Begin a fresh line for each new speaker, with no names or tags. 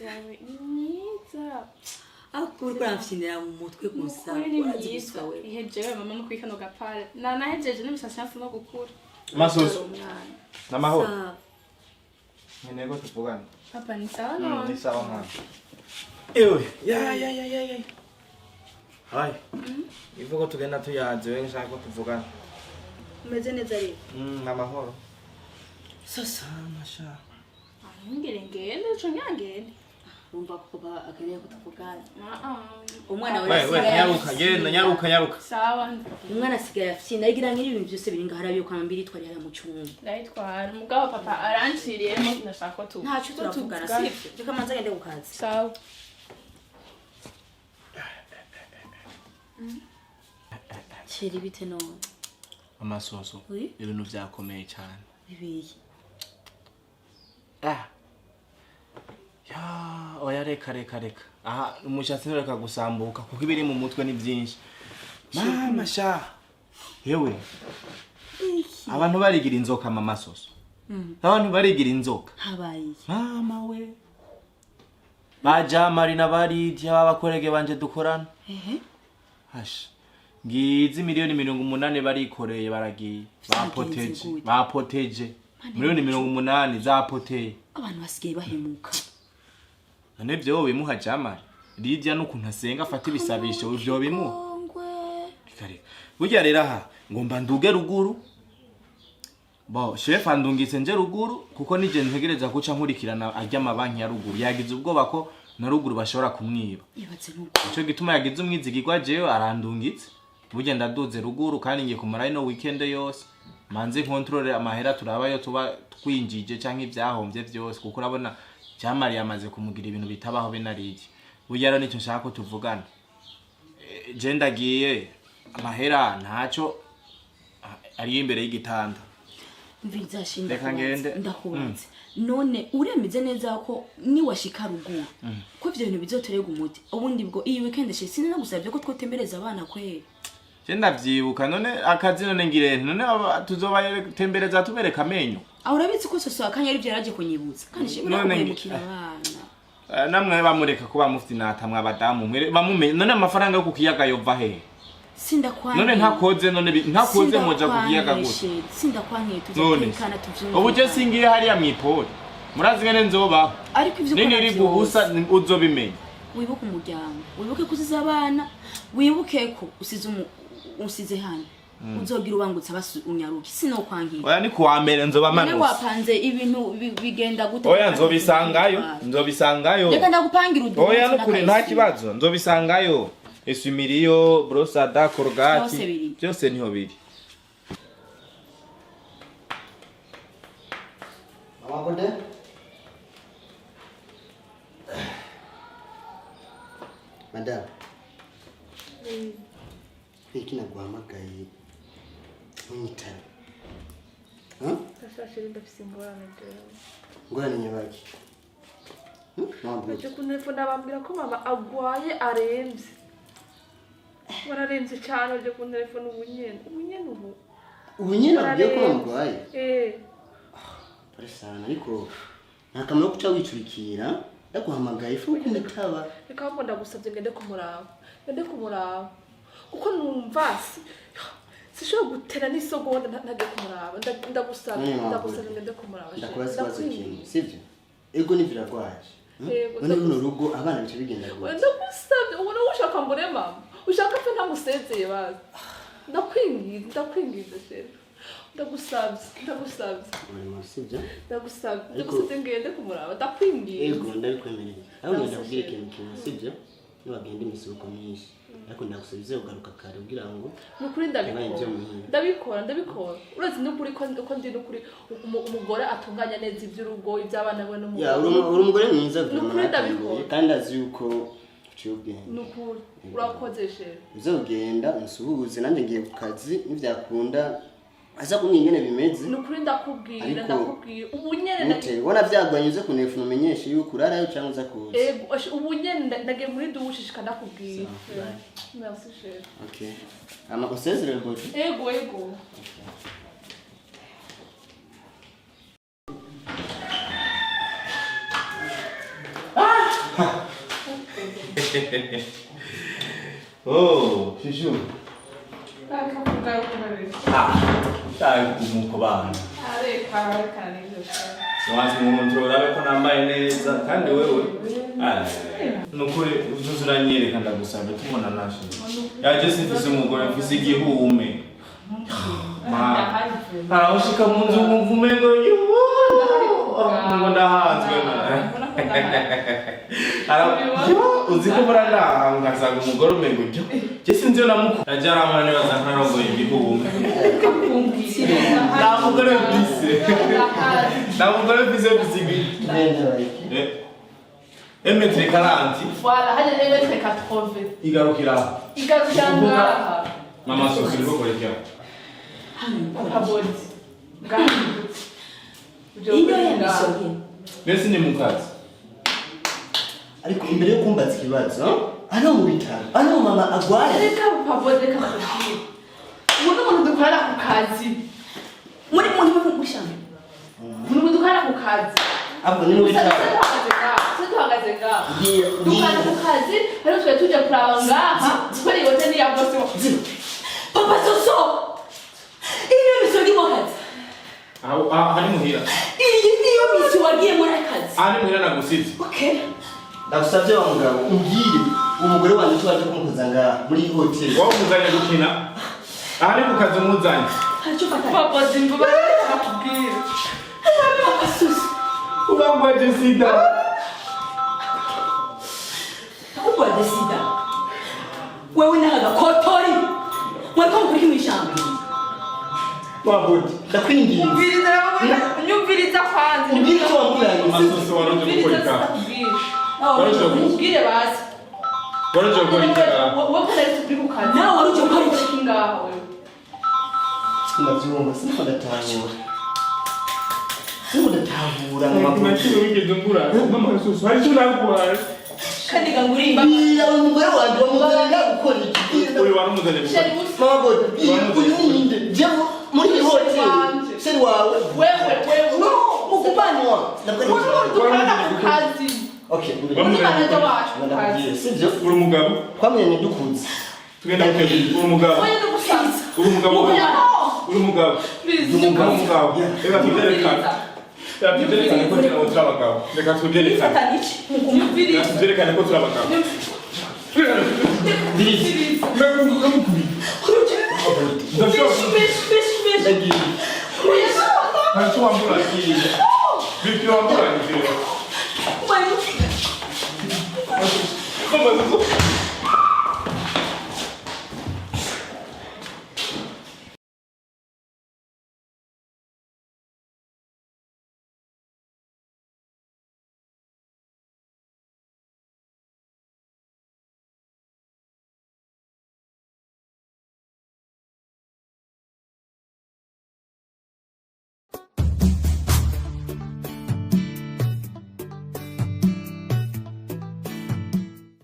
Yawe ni myiza.
Ariko uriko uramfyinira mu mutwe gusa.
Nukuri ni
Urazi
myiza.
gusa wewe.
Ihejewe mama no kuri kano gapare nanahejeje n'imishatsi hafi no gukura.
Masusu.
Umwana.
N'amahoro.
Sawa.
Nkeneye ko tuvugana.
Papa, ni sawa none?
Ni sawa mwana. Ewe, ya ya ya ya ya. Hai. Ivugo tugenda tuyaze, wewe nshaka ko tuvugana.
Umeze neza rero?
N'amahoro.
Soso.
Masha.
Ngire ngende uco nyangende.
Wumva ko papa akeneye ko tuvugana.
Ah, ah.
Umwana
We we
asigaye
nyaruka,
afyina.
genda nyaruka nyaruka.
Sawa.
Umwana asigaye afyina agira nk'ibi bintu byose biri ngaho arabyo kwambira itwari hariya mu cyumba.
Ndayitwara mugabo papa aranciriyemo, ndashaka ko tu
Ntacyo,
ko
turavugana.
tuvugana.
Sibyo, reka manze agende ku kazi.
Sawa.
Chéri, bite none?
Amasoso.
Oui?
Ibintu vyakomeye cyane.
Ibiye?
Ah. Ya, oya, reka reka reka. Aha, umushatsi ntureka gusambuka kuko ibiri mu mutwe ni byinshi. Mama sha. Yewe. Abantu barigira inzoka, mama soso. Abantu barigira inzoka.
Habaye iki?
Mama we. Baja Marina baridya babakorege banje dukorana.
Ehe.
Hasha. Ngizi miliyoni 80 barikoreye baragiye. Bapoteje.
Gute?
Bapoteje. Miliyoni 80 zapoteye.
Abantu basigaye bahemuka.
None vyo bimuha Jamari? Lidia n'ukuntu asenga afata ibisabisho, ivyo bimuha?
Kongwe.
Reka reka. Burya rero aha ngomba nduge ruguru. Bo, chef andungitse nje ruguru kuko nije ntegereza kuca nkurikirana arya amabanki ya ruguru. Yagize ubwoba ko na ruguru bashobora kumwiba.
Ibatse nuko.
Nico gituma yagize umwizigirwa jewe arandungitse. Burya ndaduze ruguru kandi ngiye kumara ino weekend yose. Manze nkontorore amahera, turabayo tuba twinjije canke ivyahomvye vyose, kuko urabona Jamari yamaze kumugira ibintu bitabaho be narije. Burya rero nicyo nshaka ko tuvugana. Je ndagiye, amahera ntaco ari imbere y'igitanda.
Mviza shinda.
Reka ngende.
Ndakubatse none, uremeze neza ko niwashika ruguru ko ivyo bintu bizoterega umuti? Ubundi bwo iyi weekend she sinanagusabye ko twotembereza abana kweri?
Je ndavyibuka none akazi, none ngire none tuzobatembereza tubereka amenyo.
Aho urabizi ko soso akanya ari yaraje kunyibutsa kandi she
None
guhemukira abana.
Namwe bamureka kuba mufite inata abadamu mwere bamumenye. None amafaranga yo ku kiyaga yova hehe?
Sindakwankiye.
None ntakoze, none ntakoze moja ku kiyaga gute?
Sindakwankiye,
None
tuzatekana tuvyumvikane.
Ubu je singiye hariya mw'ipori, murazi ngene nzobaho.
Ariko ivyo ukora
Niniri
vyose,
guhusa uzobimenya.
Wibuke umuryango, wibuke ko usize abana, wibuke ko usize usize hano, uzogira ubangutse abasi unyaruke, sinokwankiye.
Oya, ni kuwa mbere nzoba
None
manutse.
wapanze ibintu bigenda gute?
Oya, nzobisangayo, nzobisangayo.
Reka ndagupangira uduhuzu.
Oya, nukuri nta
n'akayisima.
kibazo, nzobisangayo. Esumiriyo, brosada,
Byose
korogati
biri.
byose niho biri.
Mama Gode? Madam. Iki naguhamagaye ntunyitabe. Huh?
Ndashashira, ndafise ingorane jewe.
Ngorane nyabaki? Mama Gode.
Baje kuntelefona bambwira ko mama agwaye, aremvye, wararemvye cane. Baje kuntelefona ubu nyene, ubu nyene ubu.
Ubu nyine abwiye ko mama agwaye?
Eh.
Pare sana, ariko nta kamaro kuca wicurikira. Ndaguhamagaye ifu kunyitaba.
Reka ahubwo ndagusavye ngende kumuraba, ngende kumuraba kuko numva sishobora gutera n'isogonda ntagiye kumuraba. Ndagusavye.
Mama
Ndagusavye
Gode.
ngende kumuraba.
Ndakubaza ikibazo kimwe,
Ndakwinginze.
sibyo? Ego nivyo, iragwaje.
Yego,
None runo rugo abana bica bigenda gute?
Ndagusavye. Ubu nawe ushaka mbure mama, ushaka apfe ntamusezeye bazi. Ndakwinginze, ndakwinginze chéri, ndagusavye, ndagusavye.
Urimo, sibyo?
Ndagusavye.
Ariko-
Ndagusavye ngende kumuraba, ndakwinginze.
Ego, ndabikwemereye. Ariko ngenda kubwira ikintu kimwe, sibyo? Niwagenda imisuko myinshi, ariko ndagusaba uze kugaruka kare kugira ngo
Ni ukuri
Yabaye
ndabikora.
ibyo muhira.
Ndabikora, ndabikora. Urazi n'ukuri ko ndi n'ukuri umugore atunganya neza iby'urugo, iby'abana be
Ya,
n'umugabo.
uri umugore mwiza.
Ni ukuri
Vraiment.
ndabikora.
Kandi azi yuko uciye ubwenge.
Ni ukuri urakoze chéri.
Uze kugenda umusuhuze, nanjye ngiye ku kazi, nibyakunda aza kumbwira ingene bimeze.
Ni ukuri ndakubwira.
Ariko-
Ndakubwira ubu nyene.
Mute ubona byagwanye, uze kunefuna umenyeshe yuko urarayo cyangwa uza kuza.
Ego, ubu nyene ndagiye muri douche shika ndakubwira.
Sawa, bye.
Merci chéri.
Okay, ama usezere Bodo.
Ego, ego.
Oh, shushu. Ah, kumuko bana. Wansi nkontorora ko nambaye neza kandi wewe nukuri uzuza uranyereka ndagusabye tubona nashe yaje simfise umugore mfise igihume. Arawushika mu nzu nkumva umengo ngo ndahanzwe. Uzi ko muranaha ngasanga umugore umengo jyo je sinzi iyo namuku yaje arampana nibaza nkarongoye igihume. Nta mugore mfise, nta mugore mfise, mfise ibi un mètre 40.
Voilà, hajya 1m80.
Igarukira aho.
Igarukira ngaha.
Mama sosi, uriko ukora iki aho?
Pabodi. Ngaha.
Iyo yamisoye.
Mbese ni mu kazi?
Ariko imbere yo kumbaza ikibazo, hano mu bitaro, hano mama agwaye.
Reka Pabodi, reka nakubwire. Ubu ni umuntu dukorana ku kazi.
Muri mushamba.
Ni umuntu dukorana ku kazi.
Ahubwo ni mu bitaro.
Duhagaze ngaha. Duhagaze ngaha.
Ngiye.
Dukorana ku kazi, ariko twari tuje kuraba ngaha. Kubera iyo hoteli ya bosi.
Papa Soso, iyi niyo misiyo wagiyemo akazi?
Aho aha ni muhira.
Iyi niyo misiyo wagiyemo akazi?
Aha ni muhira nagusize.
Okay.
Ndagusabye wa mugabo, umbwire umugore wanjye icyo waje kumukoza ngaha muri iyi hoteli.
Wowe umuzanye gukina, aha ni ku kazi umuzanye.
Hari icyo ufatanya.
Pabodi, mvuba nakubwire.
Papa Soso.
Urangwaje sida.
Urwaye sida wewe n'aka gakotori, mwariko mukora iki mw'ishamba?
Wabodi, ndakwinginze.
Nyumviriza, nyumviriza kwanza.
Umbwire icyo wamubwiranye.
Mama Soso, wari uje gukora
Nyumviriza.
ikawa?
Sinakubwira.
Wari uje
Mubwire basi.
Wari uje gukora ikawa?
Wowe ko nari turi ku kazi.
Nawe wari uje gukora iki?
Ngaha wewe.
Ndabyumva, siniko ndatahura, siniko ndatahura mama Bodi.
Wigeze ungura Mama Soso, hari icyo naguhaye?
Kandi gangurimba.
Mbwira, umugore wanjye wamuzanira gukora iki?
Uyu wari umuzanye gukora
Chéri, usi.
Mama Bodi, bwira, uyu ni nde? Jewe muri iyi hoteli.
Wanje.
Chéri wawe?
Wewe, wewe.
No, mukubanwa.
Uyu ni umuntu dukorana ku kazi.
Okay.
Uyu ni manager wacu ku kazi.
Ndakubwiye, sibyo?
Uri umugabo.
Twamenyanye dukunze.
Tugenda gutera. Uri umugabo.
Wewe ni gusaza.
Uri umugabo. Uri umugabo.
Please.
Uri umugabo. Reka tubyerekane, reka tubyerekane ko turi abagabo. Reka tubyerekane.
Fatanya iki muguma?
Nyumviriza.
Reka tubyerekane ko turi abagabo.
Nyumviriza.
Ndashobora.
Bishi bishi bishi.
Ndagiye.
Hari icyo wambura? Bipi wambura?